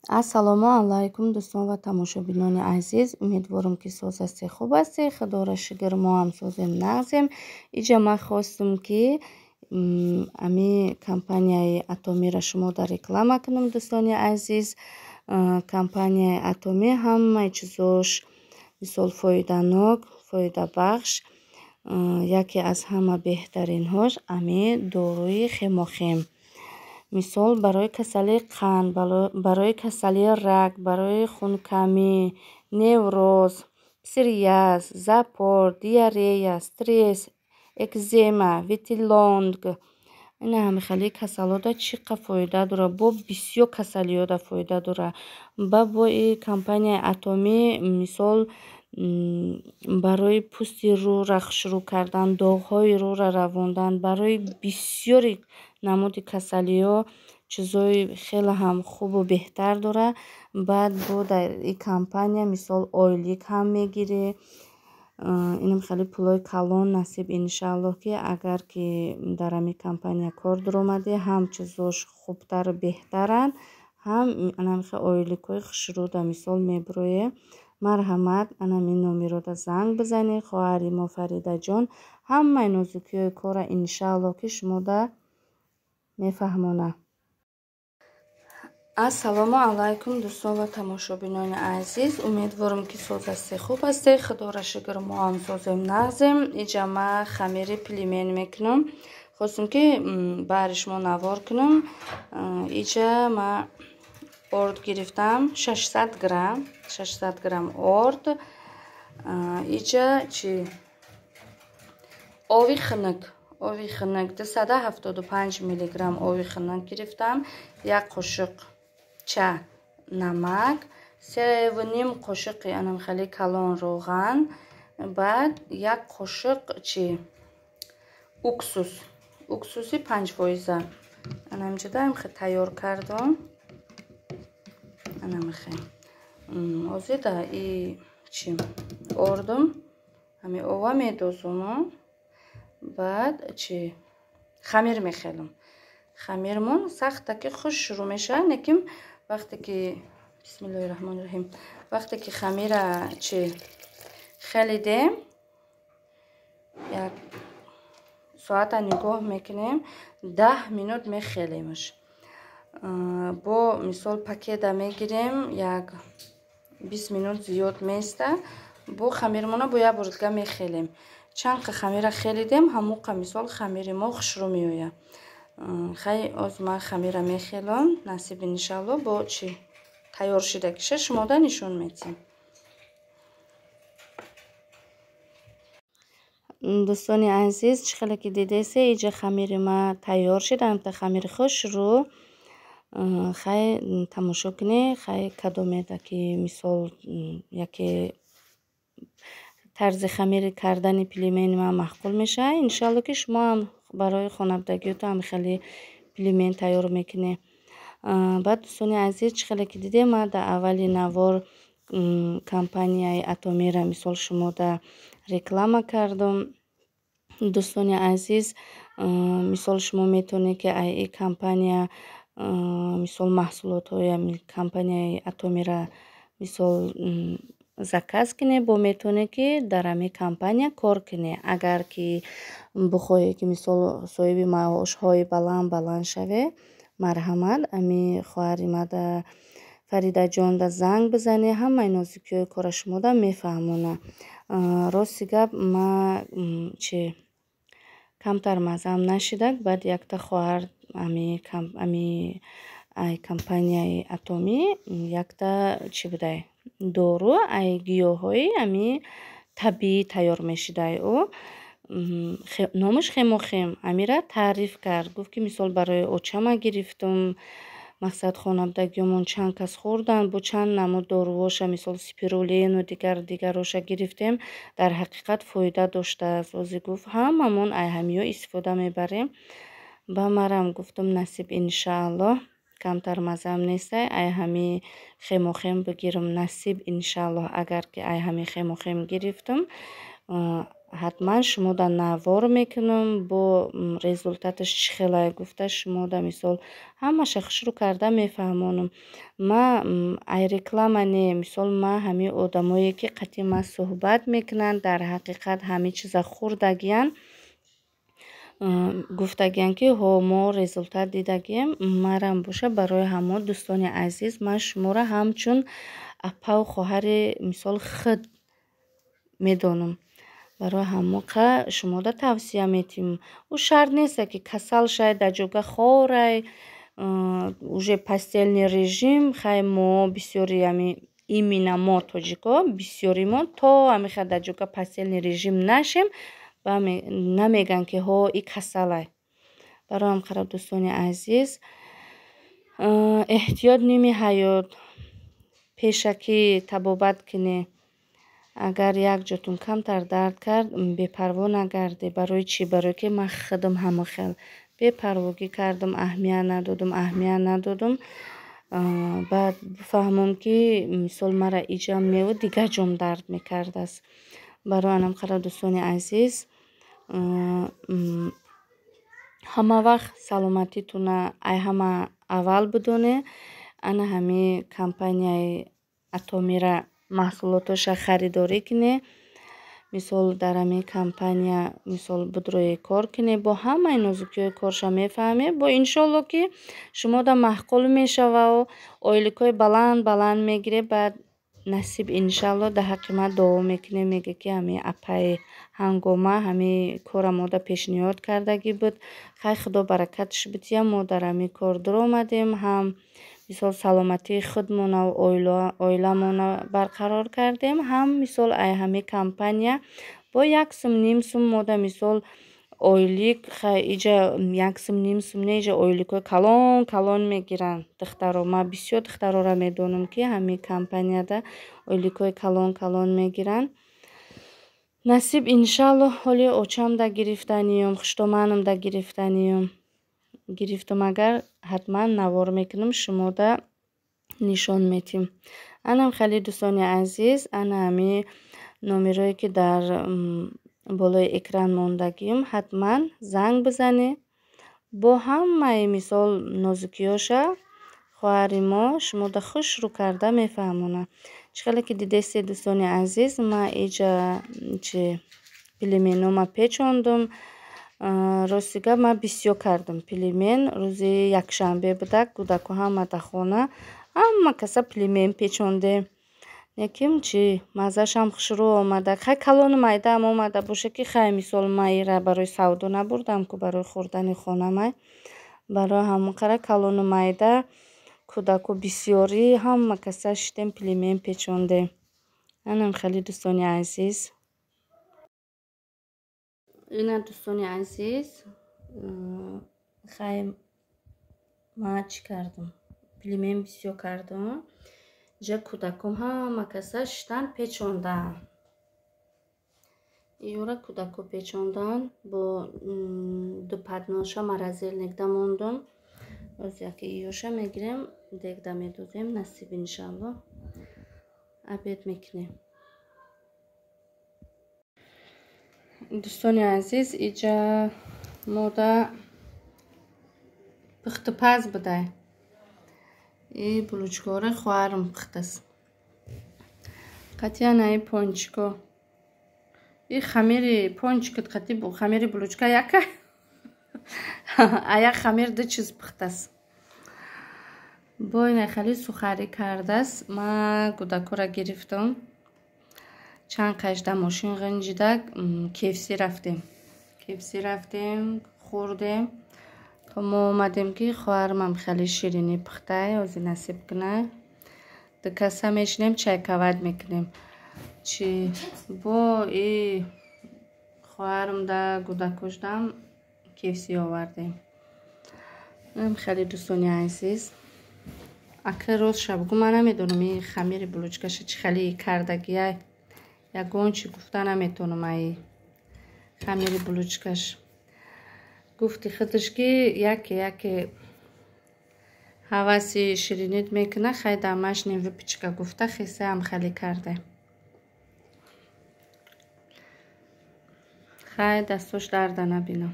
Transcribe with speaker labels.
Speaker 1: Ассалому алайкум, дӯстон ва тамошобинони азиз. Умедворам, ки соз ҳастед, хуб ҳастед. Худоро шукр, мо ҳам созем, нағзем. Иҷа ман хостум, ки ами компанияи Атомиро шумода реклама кунам, дӯстони азиз. Компанияи Атомӣ ҳамаи чизош, мисол, фоиданок, фоидабахш. Яке аз ҳама беҳтаринҳош ами доруи Хемохим. Мисол, барои касалии қанд, барои касалии раг, барои хункамӣ, невроз, псориаз, запор, диарея, стресс, экзема, витилиго. Ина ҳами хеле касалода чӣ қа фоида дорад, бо бисёр касалиёда фоида дорад. Ба бо и компанияи Атомӣ, мисол, барои пӯсти рӯра хушрӯ кардан, доғҳои рӯра равондан, барои бисёри намуди касалиҳо чизҳои хеле ҳам хубу беҳтар дорад. Баъд бо дар и компания, мисол, ойлик ҳам мегирӣ. Инам хеле пулҳои калон. Насиб, иншааллоҳ, ки агар ки дар ҳамин компания кор дуромадӣ, ҳам чизош хубтару беҳтаранд, ҳам анамихел ойликҳои хушрӯда, мисол, мебироед. Марҳамат, анамин номерода занг бизанед. Хоҳари мо Фаридаҷон ҳамаи нозукиҳои корра, иншааллоҳ, ки шумода мефаҳмонад. Ассалому алайкум, дӯстон ва тамошобинони азиз. Умедворам, ки соз ҳастед, хуб ҳастед. Худоро шукр, мо ҳам созем, нағзем. Иҷа ман хамири пельмень мекунам. Хостум, ки баҳри шумо навор кунам. Иҷа ман орд гирифтам, 600 грамм, 600 грамм орд. Иҷа чи, ови хунук, ови хунук 275 миллиграмм ови хунук гирифтам, як қошиқ ча намак, 3,5 қошиқи анам хеле калон роған, баъд як қошиқ чи, уксус, уксуси 5%. Анамҷода амхе тайёр кардам. Анамихе ҳозир да и чи, ордум, ҳами ова медозуму баъд чи, хамир мехелам. Хамирмон сахта ки хуш шурӯъ мешавад, лекин вақте ки, бисмиллоҳи раҳмони раҳим, вақте ки хамира чи, хелидем, як соата нигоҳ мекунем, 10 минут мехелемаш. Бо, мисол, пакета мегирем, як 20 минут зиёд места. Бо хамирмона бо як бор дига мехелем. Чанд қа хамира хелидем, ҳамон қа, мисол, хамири мо хушрӯ меояд. Хай, оз ман хамира мехелам. Насиб, иншалло, бо чи, тайёр шидагиша шумода нишон медиҳем. Дӯстони азиз, чӣ хеле ки дидесе, иҷа хамири ма тайёр шид, амта хамири хушрӯ. Хай, тамошо кунед. Хай, кадомеда ки, мисол, яке тарзи хамири кардани пельмени ман маъқул мешавад, иншалло, ки шумо ҳам барои хонабдагиётон ҳам хеле пельмень тайёр мекунед. Баъд, дӯстони азиз, чӣ хеле ки дидем, ман дар аввали навор компанияи Атомира, мисол, шумода реклама кардам. Дӯстони азиз, мисол, шумо метавонед, ки ай и компания, мисол, маҳсулотҳои компанияи Атомира, мисол, заказ кунед, бо метавонед, ки дар ҳамин компания кор кунед. Агар ки бихоҳед, ки, мисол, соҳиби маошҳои баланд баланд шавед, марҳамат, ами хоҳари мада Фаридаҷонда занг бизанед, ҳамаи нозукиҳои кора шумода мефаҳмонад. Рости гап, ма чи, камтар маззаам нашидак. Баъд якта хоҳар ами ай компанияи Атомӣ якта чӣ будай, дору ай гиёҳҳои ами табиӣ тайёр мешидай, ӯ номаш Хемохим. Амира таъриф кард, гуфт, ки, мисол, барои очама гирифтум, мақсад, хонабдагиёмон чанд кас хӯрданд, бо чанд намуд дорувоша, мисол, спирулину, дигар дигароша гирифтем, дар ҳақиқат фоида доштааст. Ҳозир, гуфт, ҳамамон ай ҳамиҳо истифода мебарем. Ба марам гуфтум, насиб, иншааллоҳ, камтар маззаам нестай, ай ҳами Хемохим бигирам. Насиб, иншааллоҳ, агар ки ай ҳами Хемохим гирифтум. Ҳатман шумода навор мекунам, бо результаташ чӣ хелае гуфта шумода мисол ҳамаша хушрӯ карда мефаҳмонам. Ма ай реклама не, мисол ма ҳамин одамое ки қатъи ма суҳбат мекунанд, дар ҳақиқат ҳамин чиза хӯрдагиян, гуфтагиян ки ҳо, мо результат дидагием. Марам боша, барои ҳамон, дӯстони азиз, ман шуморо ҳамчун апаву хоҳари мисол худ медонам. Барои ҳамоқа шумода тавсия метиҳем. Ӯ шарт нест, ки касал шай, дар ҷога хорай, уже постельный режим. Хай, мо бисёри ами именно мо тоҷико бисёримон то ҳамиха дар ҷога постельный режим нашем, намегӯянд ки ҳо, и касалай. Барои ҳам қараб, дӯстони азиз, эҳтиёт ними ҳаёт. Пешакӣ табобат кунед. Агар як ҷотун камтар дард кард, бепарво нагардед. Барои чӣ? Барое ки ман худам ҳама хел бепарвогӣ кардам, аҳамият надодам, аҳамият надодам. Баъд бифаҳмам, ки мисол мара иҷам неву дигар ҷом дард мекардааст. Барои анам қараб, дӯстони азиз, ҳама вақт саломатитона ай ҳама аввал бидонед. Ана ҳамин компанияи Атомира маҳсулотоша харидорӣ кунед. Мисол, дар ҳамин компания мисол будрои кор кунед, бо ҳамаи нозукиҳои корша мефаҳмед. Бо иншолло, ки шумода маъқул мешавау ойликҳои баланд баланд мегиред. Баъд насиб, иншалло, дар ҳаққи ман дуо мекунед, мегӯед, ки ҳамин апаи Ҳангома ҳамин кора мода пешниҳод кардагӣ буд. Хай, Худо баракаташ бития, мо дар ҳамин кор дуромадем, ҳам мисол саломатии худмонаву оиламона барқарор кардем, ҳам мисол ай ҳамин компания бо як сум, ним сум мода мисол ойлик. Хай, иҷа як сум, ним сум не, иҷа ойликҳои калон калон мегиранд духтаро. Ман бисёр духтароро медонам, ки ҳамин компанияда ойликҳои калон калон мегиранд. Насиб, иншалло, ҳоли очамда гирифтаниём, хуштоманамда гирифтаниём. Гирифтам агар, ҳатман навор мекунам, шумода нишон метиҳем. Анам хеле, дӯстони азиз, ана ҳамин номерое ки дар болои экран мондагием, ҳатман занг бизанед. Бо ҳамаи мисол нозукиёша хоҳари мо шумода хушрӯ карда мефаҳмонад. Чӣ хеле ки дидестед, дӯстони азиз, ман иҷа чи пельменома печондум. Рости гап, ман бисёр кардам пельмен. Рӯзи якшанбе будак, кӯдако ҳама дар хона, ҳама каса пельмен печондем. Лекин чӣ маззаашам хушрӯ омада. Хай, калону майдаам омада боша, ки хай, мисол ман ира барои савдо набурдам ку, барои хӯрдани хонамай. Барои ҳамон қара калону майда, кӯдако бисёрӣ, ҳама каса шитем, пельмен печондем. Анам хеле, дӯстони азиз. Ина, дӯстони азиз, хай, ман чӣ кардам? Пельмен бисёр кардам. Иҷа кӯдаком ҳама каса шитан, печондаанд. Иёра кӯдако печондаанд. Бо ду подноша морозильникда мондум. Боз яке иёша мегирем, дегда медозем, насиб, иншалло, обед мекунем. Дӯстони азиз, иҷа мода пухтупаз будай. И булочкаҳоро хоҳарам пухтааст. Қатъи анаи пончико. И хамири пончикат қатъи хамири булочка яка. А як хамир ду чиз пухтааст. Бо ина хеле сухарӣ кардааст. Ман кӯдакҳоро гирифтам. Чанд қайш дар мошин ғинҷида, KFC рафтем. KFC рафтем, хӯрдем. То мо омадем, ки хоҳарамам хеле ширинӣ пухтай, ҳозир насиб кунад. Ду каса мешинем, чайковать мекунем. Чи бо и хоҳарам да кӯдакошдам KFC овардем. Хеле, дӯстони азиз. Ака, рост шабгӯ, ман намедонам ин хамири булочкаша чӣ хеле кардагиай. Ягон чӣ гуфта наметавонам ай хамири булочкаш. Гуфти худаш, ки яке яке ҳаваси ширинит мекунад, хай, домашний выпечка гуфта, хисаам хеле карда. Хай, дастош дарда набинам.